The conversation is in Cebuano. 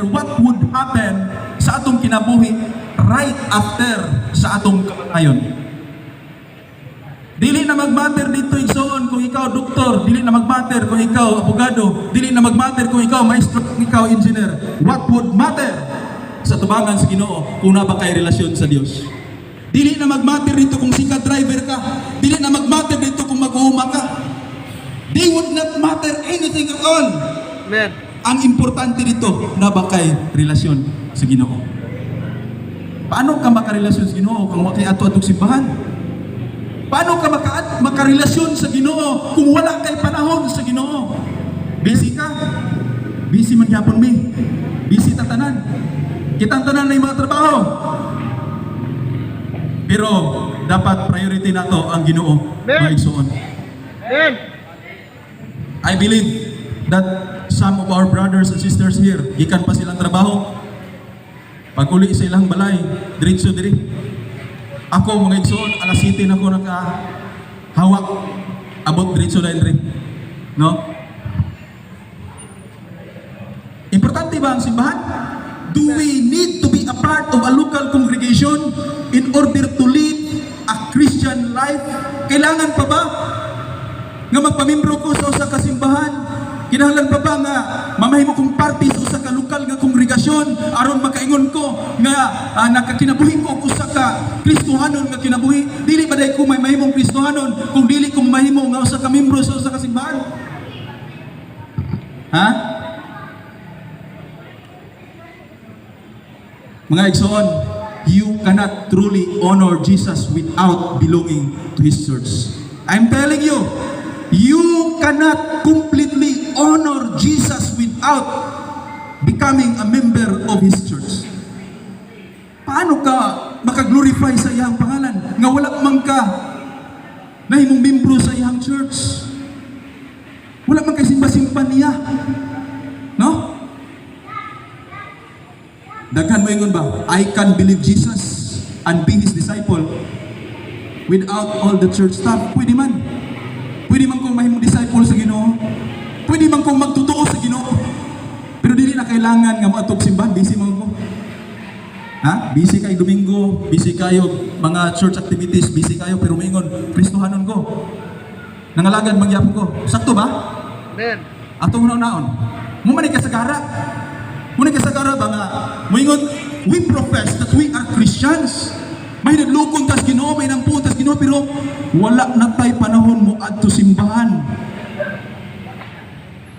matter what would happen sa atong kinabuhi right after sa atong kamatayon. Dili na magmatter dito, igsoon, kung ikaw doktor, dili na magmatter kung ikaw abogado, dili na magmatter kung ikaw maestro, kung ikaw engineer. What would matter sa tubangan sa Ginoo kung naa ba kay relasyon sa Dios? Dili na magmatter dito kung sika driver ka, dili na magmatter dito kung mag-uuma ka. They would not matter anything at all. Amen. Ang importante dito, naa ba kay relasyon sa Ginoo. Paano ka makarelasyon sa Ginoo kung wa kay adto-adtog simbahan? Paano ka makarelasyon sa Ginoo kung wala kay panahon sa Ginoo? Busy ka? Busy man gyapon mi. Busy ta tanan. Kitang tanan na mga trabaho. Pero dapat priority nato ang Ginoo, mga igsoon. Amen. I believe that some of our brothers and sisters here, gikan pa silang trabaho, pag uli sa ilang balay, diretso diri. Ako, mga igsoon, alas 7 na ako naka hawak, abot diretso na diri. No? Importante ba ang simbahan? Do we need to be a part of a local congregation in order to live a Christian life? Kailangan pa ba nga magpamimbro ko sa usa ka simbahan? Kinahanglan pa ba nga mamahimo kong parte sa usa ka lokal nga kongregasyon aron makaingon ko nga nakakinabuhi ko og usa ka Kristohanon nga kinabuhi? Dili ba diay ko may mahimong Kristohanon kung dili ko mahimo nga usa ka membro sa usa ka simbahan? Ha? Mga igsoon, you cannot truly honor Jesus without belonging to His church. I'm telling you, you cannot completely honor Jesus without becoming a member of His church. Paano ka makaglorify sa iyang pangalan nga wala man ka nahimong membro sa iyang church? Wala man kay simba-simba niya. No? Daghan mo ingon ba, "I can believe Jesus and be His disciple without all the church stuff." Pwede man. Pwede man kong mahimong disciple sa Ginoo. Pwede man kong magtotoo sa Ginoo. Pero dili na kailangan nga moadtog simbahan, busy man ko. Ha? Busy kayo Domingo, busy kayo mga church activities, busy kayo, pero moingon, "Kristohanon ko. Nangalagad man gyapon ko." Sakto ba? Amen. Atong naon. Mao man ni kasagara. Mao ni kasagara ba nga moingon, "We profess that we are Christians." Mahinadlokon tas Ginoo, may nampuon tas Ginoo, pero wala na tay panahon mo adto simbahan.